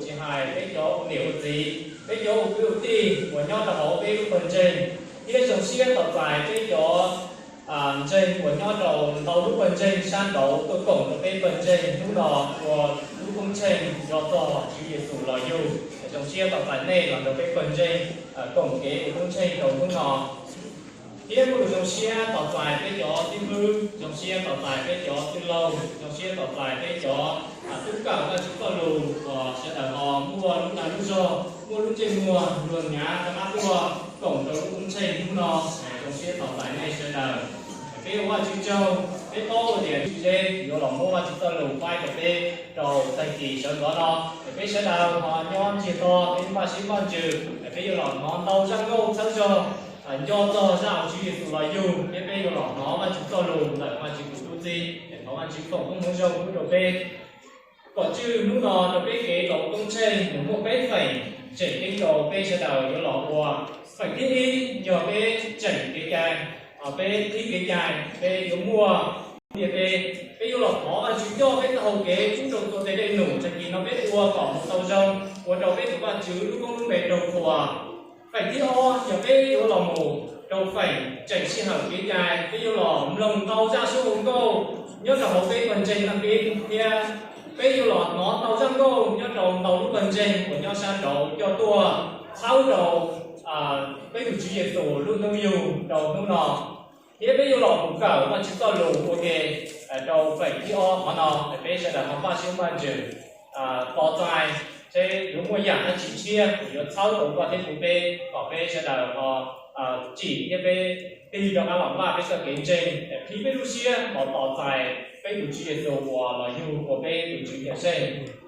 tsis hais peb cov ua niam ua txiv, peb cov ua kwv ua tij uas nyob rau hauv peb lub pawg ntseeg, thiab zoo siab tos txais peb cov ntseeg uas nyob rau ntau lub pawg ntseeg sab nraud tuaj koom rau peb pawg ntseeg hnub no ua lub koob tsheej nco txog Tswv Yexus los yug. Zoo siab tos txais nej los nrog peb pawg ntseeg koom kev ua koob tsheej rau hnub no. Thiab muaj lus zoo siab tos txais peb cov tib hmwb, zoo siab tos txais peb cov tij laug, zoo siab tos txais peb cov tub kawm Vajtswv txoj lus uas sawv daws ho muaj lub dag lub zog, muaj lub ntsej muag luag nyav rov qab tuaj koom rau lub koob tsheej hnub no. Zoo siab tos txais nej sawv daws. Peb ua Vajtswv tsaug, peb paub tias Tswv Zeb yuav los muab Vajtswv txoj lus faib rau peb rau tag kis sawv ntxov no. Peb sawv daws ho nyob ntsiag to, peb npaj siab npaj ntsws, peb yuav los hnov ntau zaj nkauj txhawb zog nco txog zaj uas Tswv Yexus los yug, thiab peb yuav los hnov Vajtswv txoj lus ntawm Vajtswv tus tub txib. Thov Vajtswv foom koob hmoov zoo pub rau peb. Kom tswj hnub no rau peb kev los koob tsheej nws muaj peb feem tseem ceeb rau peb sawv daws yuav los ua. Feem thib ib yog peb tseem kev cai, peb qhib kev cai, peb yuav muaj ntiaj teb, peb yuav los thov Vajtswv coj peb taub hau kev pub rau txhua tes dej num tag kis no peb ua kom mus tau zoo, ua rau peb tus Vajtswv lub koob lub npe raug qhuas. Feem thib ob yog peb yuav los mus rau feem tseem sij hawm kev cai, peb yuav los mloog ntau zaj suab hu nkauj nyob rau hauv peb pawg ntseeg Naj Pib thiab peb yuav los hnov ntau zaj nkauj nyob rau ntau lub pawg ntseeg uas nyob sab nraud coj tuaj txhawb rau peb tus Tswv Yexus lub hnub yug rau hnub no. Thiab peb yuav los mus kawm Vajtswv txoj lus ua ke rau feem thib ob qhov no, peb sawv daws ho npaj siab npaj ntsws tos txais seb yuav muaj yam dab tsi tshiab uas yuav txhawb rau koj thiab kuv peb kom peb sawv daws ho tsim thiab peb tig rov qab los npaj peb txoj kev ntseeg, qhib peb lub siab los tos txais peb tus Tswv Yexus uas los yug ua peb tus Tswv cawm seej.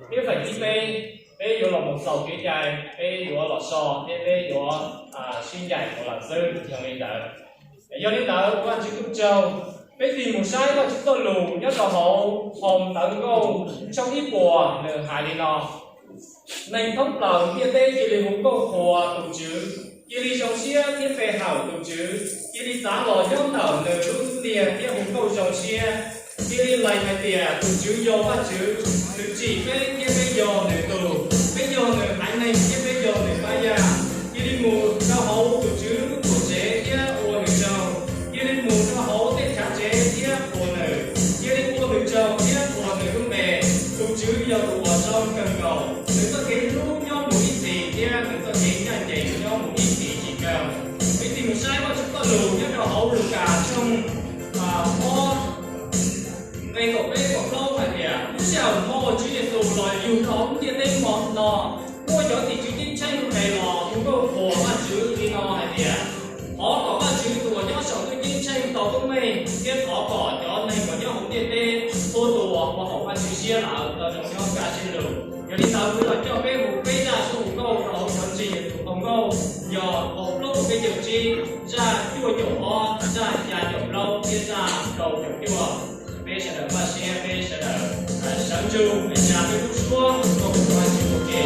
Thiab feem thib peb, peb yuav los mus xaus kev cai, peb yuav los so thiab peb yuav sib ncaim mus lawm xwb. Yog li ntawd, yog li ntawd ua Vajtswv lub tsaug, peb tig mus saib Vajtswv txoj lus nyob rau hauv Phau Ntawv Nkauj tshooj ib puas, nws hais li no: Neeg thoob plaws ntiaj teb cia li hu nkauj qhuas tus Tswv, cia li zoo siab thiab pe hawm tus Tswv, cia li txav los nyob ntawm nws lub niag thiab hu nkauj zoo siab. Cia li lees hais tias tus Tswv yog Vajtswv, nws tsim peb thiab peb yog nws tug, peb yog nws haiv neeg thiab peb yog nws pab yaj. Cia li mus rau hauv tus Tswv lub tuam tsev thiab ua nws tsaug. Cia li mus rau hauv tej chav tsev thiab qhuas nws. Cia li ua nws tsaug thiab qhuas nws lub npe. Tus Tswv yog tus uas zoo kawg nkaus, nws txoj kev hlub nyob mus ib txhis thiab nws txoj kev ncaj ncees nyob mus ib txhis tsis kawg. Peb tig mus saib Vajtswv txoj lus nyob rau hauv Lukas tshooj ob, nqe kaum peb kaum plaub hais tias, lub sij hawm hmo uas Tswv Yexus los yug rau hauv lub ntiaj teb hmo no, muaj cov tim tswv ceeb tsheej hu nqes los hu nkauj qhuas Vajtswv li no hais tias, thov kom Vajtswv tus uas nyob saum ntuj ceeb tsheej tau koob meej, thiab thov kom cov neeg uas nyob hauv ntiaj teb tuaj tua ua haum Vajtswv siab lawm tau zoo nyob kaj siab lug. Yog li ntawd kuv los coj peb mus peb zaj suab hu nkauj rau hauv cov ntseeg Yexus Phau Nkauj, yog kaum plaub kaum peb caug tsib, zaj cuaj caum ob, zaj xya caum plaub thiab zaj rau caum cuaj. Peb sawv daws npaj siab, peb sawv daws sawv ntsug, peb tsa peb lub suab hu nkauj rau Vajtswv ua ke.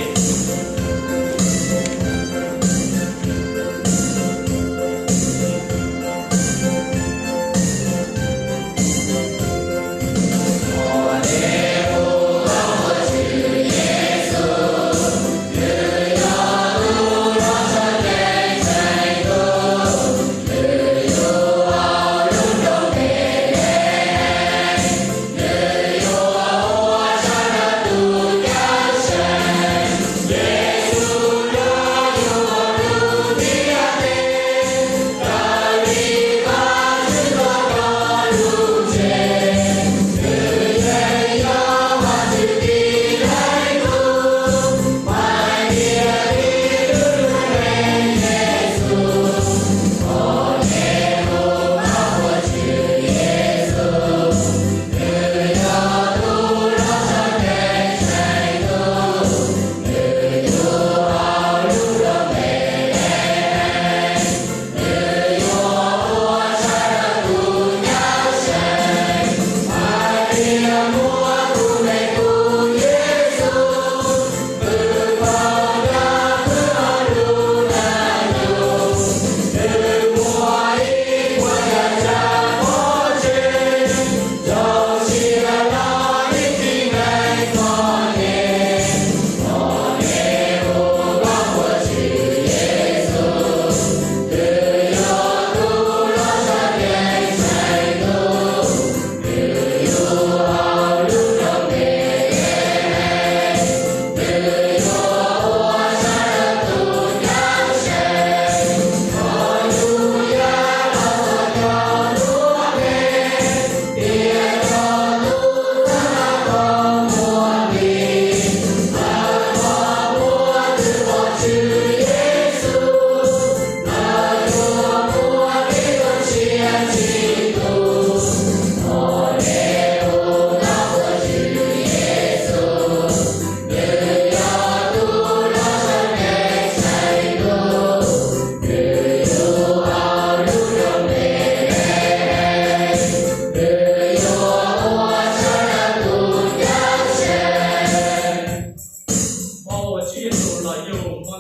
Tswv Yexus los yug